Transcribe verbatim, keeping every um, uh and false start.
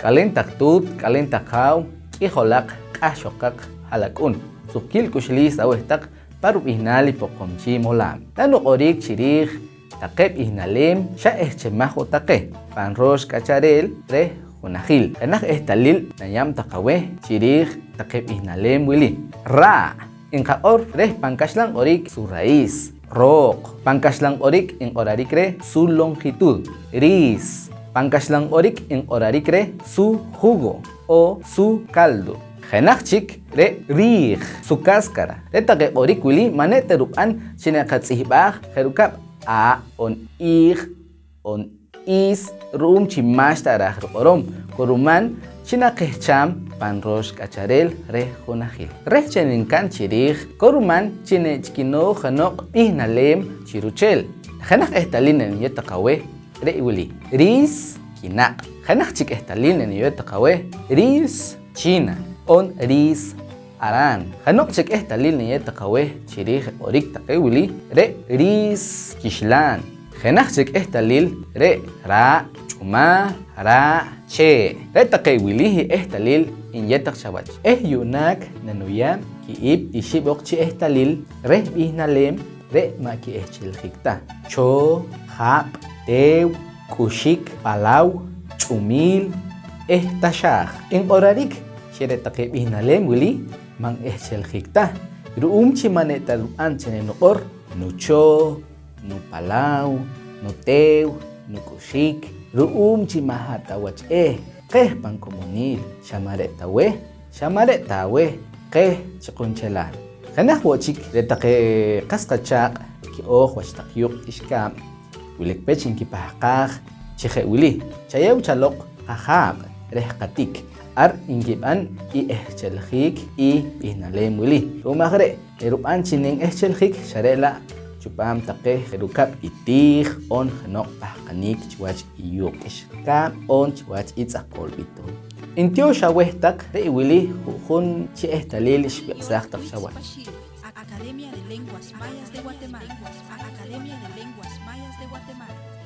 K'alen taq tuut, k'alen taq jaaw, k'ijolaq, q'ahxoqaq, ha'lak'un. Suqkiil k'uxliis aweh taq pa rub'ihnaal i Poqomchi' Molaab'. Nanuq'oriik chi riij taqe b'ihnaleem xa ehchemaj wo' taqe pan roox k'achareel reh junajiil. Jenaj ehtalil nayeew taq aweh chi riij taqe b'ihnaleem wili: raa', nqaq'or reh pan kaxlan q'orik su raíz. Rooq, pan kaxlan q'orik nq'orarik reh su longitud. Riis, pan kaxlan q'orik nq'orarik reh su jugo o su caldo. Jenaj chik re' riij, su cáscara. Re' taqe q'orik wili ma' re' ta rub'an chi naqatz'ihb'aaj je' rukab' aa', oon iij, oon iis, ru'uum chi ma'xta raaj riq'orom, koruman chi naqehcham pan roox k'achareel reh junajiil. Reh chi nanikan chi riij, koruman chi nech'ikinooj jeno' b'ihnaleem chi rucheel. Jenaj ehtalil naniyeew taq aweh re' wili: riis kinaq'. Jenaj chik ehtalil naniyeew taq aweh: riis china oon riis araan. Jeno' chik ehtalil naniyeew taq aweh chi riij i q'orik taqe wili re' riis kixlaan. Jenaj chik ehtalil re' raa' ch'umaah, raa' chee'. Re' taqe wili i ehtalil nyeew taq chawach eh yu'naak nanuyeew ki'ib' ixib'oq chi ehtalil reh b'ihnaleem re' ma' ki'ehcheljik ta: choo, jab', teew, k'uxik, palaw, ch'umiil eh taxaaj. Nq'orarik chi re' taqe b'ihnaleem wili ma' nehcheljik ta ru'uum chi ma' re' ta rub'an chi nanuq'or nuchoo, nupalaw, nuteew, nuk'uxik, ru'uum chi ma' hat ta wach eh qeh pan komoniil, xa ma' re' ta weh, xa ma' re' ta aweh qeh chi qunchelaal. Jenaj wo' chik, re' taqe qas qachaaq' ki'ooj wach taq yuuq' k'ixkaab' wilik pech nkipahqaaj chi je' wili: chayeew chaloq qajaab' reh qatik, ar nkib'an i ehcheljiik i b'ihnaleem wili. Ru'uum aj re', rub'an chi nehcheljik xa re' la' chupaam taqe je' rukab' i tiij oon jeno' pahqanik chiwach i yuuq' k'ixkaab' oon chiwach i tz'aqol b'ituul. Ntiyoox aweh taq, re' wili ju'jun chi ehtalil xwiq'saaj taq chawach. Academia de Lenguas Mayas de Guatemala. Academia de Lenguas Mayas de Guatemala.